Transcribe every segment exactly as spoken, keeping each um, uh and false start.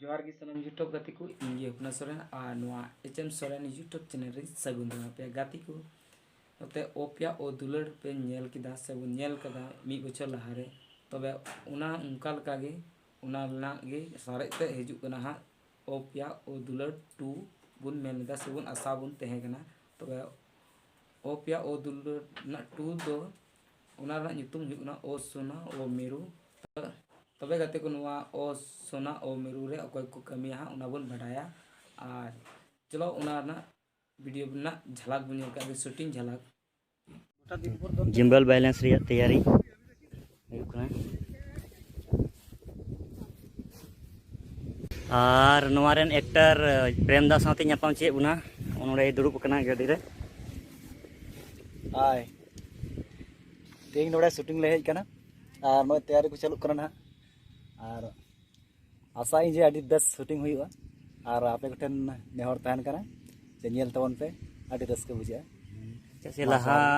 ᱡᱚᱦᱟᱨ ᱜᱮ ᱥᱟᱱᱟᱢ YouTube ᱜᱟᱛᱮ ᱠᱚ, ᱤᱧ ᱜᱮ ᱦᱚᱯᱱᱟ ᱥᱚᱨᱮᱱ ᱟᱨ ᱱᱚᱣᱟ H M Soren YouTube channel ᱨᱮᱧ ᱥᱟᱹᱜᱩᱱ ᱫᱟᱨᱟᱢ ᱯᱮᱭᱟ ᱜᱟᱛᱮ ᱠᱚ᱾ ᱱᱚᱛᱮ ᱳ ᱯᱤᱭᱟ ᱳ ᱫᱩᱞᱟᱹᱲ ᱯᱮ ᱧᱮᱞ ᱠᱮᱫᱟ ᱥᱮ ᱵᱚᱱ ᱧᱮᱞ ᱠᱟᱫᱟ ᱢᱤᱫ ᱵᱚᱪᱷᱚᱨ ᱞᱟᱦᱟᱨᱮ, ᱛᱚᱵᱮ ᱚᱱᱟ ᱚᱱᱠᱟ ᱞᱮᱠᱟᱜᱮ ᱚᱱᱟ ᱨᱮᱱᱟᱜ ᱜᱮ ᱥᱟᱨᱮᱡ ᱛᱮ ᱦᱤᱡᱩᱜ ᱠᱟᱱᱟ ᱦᱟᱸᱜ ᱳ ᱯᱤᱭᱟ ᱳ ᱫᱩᱞᱟᱹᱲ ᱴᱩ ᱵᱚᱱ ᱢᱮᱱ ᱞᱮᱫᱟ ᱥᱮᱵᱚᱱ ᱟᱥᱟ ᱵᱚᱱ ᱛᱟᱦᱮᱸ ᱠᱟᱱᱟ᱾ ᱛᱚᱵᱮ ᱳ ᱯᱤᱭᱟ ᱳ ᱫᱩᱞᱟᱹᱲ ᱨᱮᱱᱟᱜ ᱴᱩ ᱫᱚ ᱚᱱᱟ ᱨᱮᱱᱟᱜ ᱧᱩᱛᱩᱢ ᱦᱩᱭᱩᱜ ᱠᱟᱱᱟ ᱳ ᱥᱳᱱᱟ ᱳ ᱢᱤᱨᱩ᱾ ᱛᱚᱵᱮ ᱜᱟᱛᱮ ᱠᱚ, ᱱᱚᱣᱟ ᱳ ᱥᱳᱱᱟ ᱳ ᱢᱤᱨᱩ ᱨᱮ ᱚᱠᱚᱭ ᱠᱚ ᱠᱟᱹᱢᱤᱭᱟ ᱦᱟᱸᱜ ᱚᱱᱟ ᱵᱚᱱ ᱵᱟᱰᱟᱭᱟ᱾ ᱟᱨ ᱪᱚᱞᱚ ᱚᱱᱟ ᱨᱮᱱᱟᱜ ᱵᱷᱤᱰᱤᱭᱳ ᱨᱮᱱᱟᱜ ᱡᱷᱟᱞᱟᱠ ᱵᱚᱱ ᱧᱮᱞ ᱠᱟᱜ ᱜᱮ, ᱥᱩᱴᱤᱝ ᱡᱷᱟᱞᱟᱠ᱾ ᱡᱤᱢᱵᱮᱞ ᱵᱟᱭᱞᱮᱱᱥ ᱨᱮᱭᱟᱜ ᱛᱮᱭᱟᱨᱤ ᱦᱩᱭᱩᱜ ᱠᱟᱱᱟ᱾ ᱟᱨ ᱱᱚᱣᱟ ᱨᱮᱱ ᱮᱠᱴᱟᱨ ᱯᱨᱮᱢ ᱫᱟ ᱥᱟᱶᱛᱮ ᱧᱟᱯᱟᱢ ᱪᱮᱫ ᱵᱚᱱᱟ, ᱱᱚᱰᱮ ᱫᱩᱲᱩᱵ ᱟᱠᱟᱱᱟ ᱜᱟᱹᱰᱤ ᱨᱮ᱾ ᱦᱟᱭ, ᱛᱮᱦᱮᱧ ᱱᱚᱰᱮ ᱥᱩᱴᱤᱝ ᱞᱮ ᱦᱮᱡ ᱟᱠᱟᱱᱟ ᱟᱨ ᱱᱚᱜᱼᱚᱭ ᱛᱮᱭᱟᱨᱤ ᱠᱚ ᱪᱟᱹᱞᱩᱜ ᱠᱟᱱᱟ ᱱᱟᱦᱟᱜ᱾ ᱟᱨ ᱟᱥᱟᱭᱟᱹᱧ ᱡᱮ ᱟᱹᱰᱤ ᱵᱮᱥ ᱥᱩᱴᱤᱝ ᱦᱩᱭᱩᱜᱼᱟ᱾ ᱟᱨ ᱟᱯᱮ ᱠᱚᱴᱷᱮᱱ ᱱᱮᱦᱚᱨ ᱛᱟᱦᱮᱱ ᱠᱟᱱᱟ ᱡᱮ ᱧᱮᱞ ᱛᱟᱵᱚᱱ ᱯᱮ, ᱟᱹᱰᱤ ᱨᱟᱹᱥᱠᱟᱹ ᱵᱩᱡᱷᱟᱹᱜᱼᱟ᱾ ᱪᱮᱫᱟᱜ ᱥᱮ ᱢᱟ ᱞᱟᱦᱟ ᱡᱚᱦᱟᱨ ᱜᱮ᱾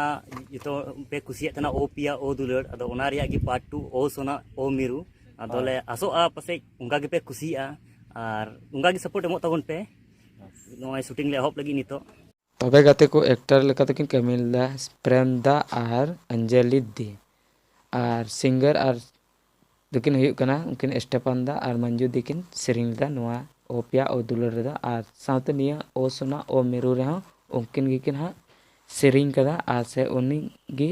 ᱡᱚᱛᱚ ᱯᱮ ᱠᱩᱥᱤᱭᱟᱜ ᱛᱟᱦᱮᱱᱟ ᱳ ᱯᱤᱭᱟ ᱳ ᱫᱩᱞᱟᱹᱲ, ᱟᱫᱚ ᱚᱱᱟ ᱨᱮᱭᱟᱜ ᱜᱮ ᱯᱟᱨᱴ ᱴᱩ ᱳ ᱥᱳᱱᱟ ᱳ ᱢᱤᱨᱩ᱾ ᱟᱫᱚ ᱦᱳᱭ᱾ ᱞᱮ ᱟᱥᱚᱜᱼᱟ ᱯᱟᱥᱮᱡ ᱚᱱᱠᱟ ᱜᱮᱯᱮ ᱠᱩᱥᱤᱭᱟᱜᱼᱟ ᱟᱨ ᱚᱱᱠᱟ ᱜᱮ ᱥᱟᱯᱳᱨᱴ ᱮᱢᱚᱜ ᱛᱟᱵᱚᱱ ᱯᱮ᱾ ᱱᱚᱜᱼᱚᱭ ᱥᱩᱴᱤᱝ ᱞᱮ ᱮᱦᱚᱵ ᱞᱟᱹᱜᱤᱫ ᱱᱤᱛᱚᱜ᱾ ᱛᱚᱵᱮ ᱜᱟᱛᱮ ᱠᱚ, ᱮᱠᱴᱟᱨ ᱞᱮᱠᱟ ᱛᱮᱠᱤᱱ ᱠᱟᱹᱢᱤ ᱞᱮᱫᱟ ᱯᱨᱮᱢ ᱫᱟ ᱟᱨ ᱚᱧᱡᱚᱞᱤ ᱫᱤ, ᱟᱨ ᱥᱤᱝᱜᱟᱨ ᱟᱨ ᱫᱚᱠᱤᱱ ᱦᱩᱭᱩᱜ ᱠᱟᱱᱟ ᱩᱱᱠᱤᱱ ᱥᱴᱮᱯᱷᱟᱱ ᱫᱟ ᱟᱨ ᱢᱚᱧᱡᱩ ᱫᱤ ᱠᱤᱱ ᱥᱮᱨᱮᱧ ᱞᱮᱫᱟ ᱱᱚᱣᱟ ᱳ ᱯᱤᱭᱟ ᱳ ᱫᱩᱞᱟᱹᱲ ᱨᱮᱫᱚ, ᱟᱨ ᱥᱟᱶᱛᱮ ᱱᱤᱭᱟᱹ ᱳ ᱥᱳᱱᱟ ᱳ ᱢᱤᱨᱩ ᱨᱮᱦᱚᱸ ᱩᱱᱠᱤᱱ ᱜᱮᱠᱤᱱ ᱦᱟᱸᱜ ᱥᱮᱨᱮᱧ ᱠᱟᱫᱟ, ᱟᱨ ᱥᱮ ᱩᱱᱤ ᱜᱮ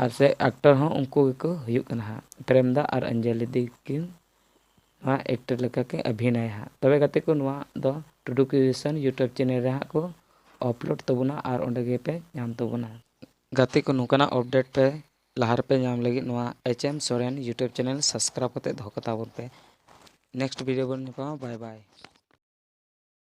ᱟᱨ ᱥᱮ ᱮᱠᱴᱟᱨ ᱦᱚᱸ ᱩᱱᱠᱩ ᱜᱮᱠᱚ ᱦᱩᱭᱩᱜ ᱠᱟᱱᱟ ᱦᱟᱸᱜ, ᱯᱨᱮᱢ ᱫᱟ ᱟᱨ ᱚᱧᱡᱚᱞᱤ ᱫᱤ ᱠᱤᱱ ᱱᱚᱣᱟ ᱮᱠᱴᱟᱨ ᱞᱮᱠᱟ ᱠᱤᱱ ᱚᱵᱷᱤᱱᱚᱭᱟ ᱦᱟᱸᱜ᱾ ᱛᱚᱵᱮ ᱜᱟᱛᱮ ᱠᱚ, ᱱᱚᱣᱟ ᱫᱚ ᱴᱩᱰᱩ ᱠᱨᱤᱭᱮᱥᱚᱱ YouTube ᱪᱮᱱᱮᱞ ᱨᱮ ᱦᱟᱸᱜ ᱠᱚ ᱟᱯᱞᱳᱰ ᱛᱟᱵᱚᱱᱟ ᱟᱨ ᱚᱸᱰᱮ ᱜᱮᱯᱮ ᱧᱟᱢ ᱛᱟᱵᱚᱱᱟ᱾ ᱜᱟᱛᱮ ᱠᱚ, ᱱᱚᱝᱠᱟᱱᱟᱜ ᱟᱯᱰᱮᱴ ᱯᱮ ᱞᱟᱦᱟ ᱨᱮᱯᱮ ᱧᱟᱢ ᱞᱟᱹᱜᱤᱫ ᱱᱚᱣᱟ H M Soren YouTube channel subscribe ᱠᱟᱛᱮ ᱫᱚᱦᱚ ᱠᱟᱛᱟ ᱵᱚᱱ ᱯᱮ᱾ ᱱᱮᱠᱥᱴ ᱵᱷᱤᱰᱤᱭᱳ ᱵᱚᱱ ᱧᱟᱯᱟᱢᱟ᱾ ᱵᱟᱭ ᱵᱟᱭ᱾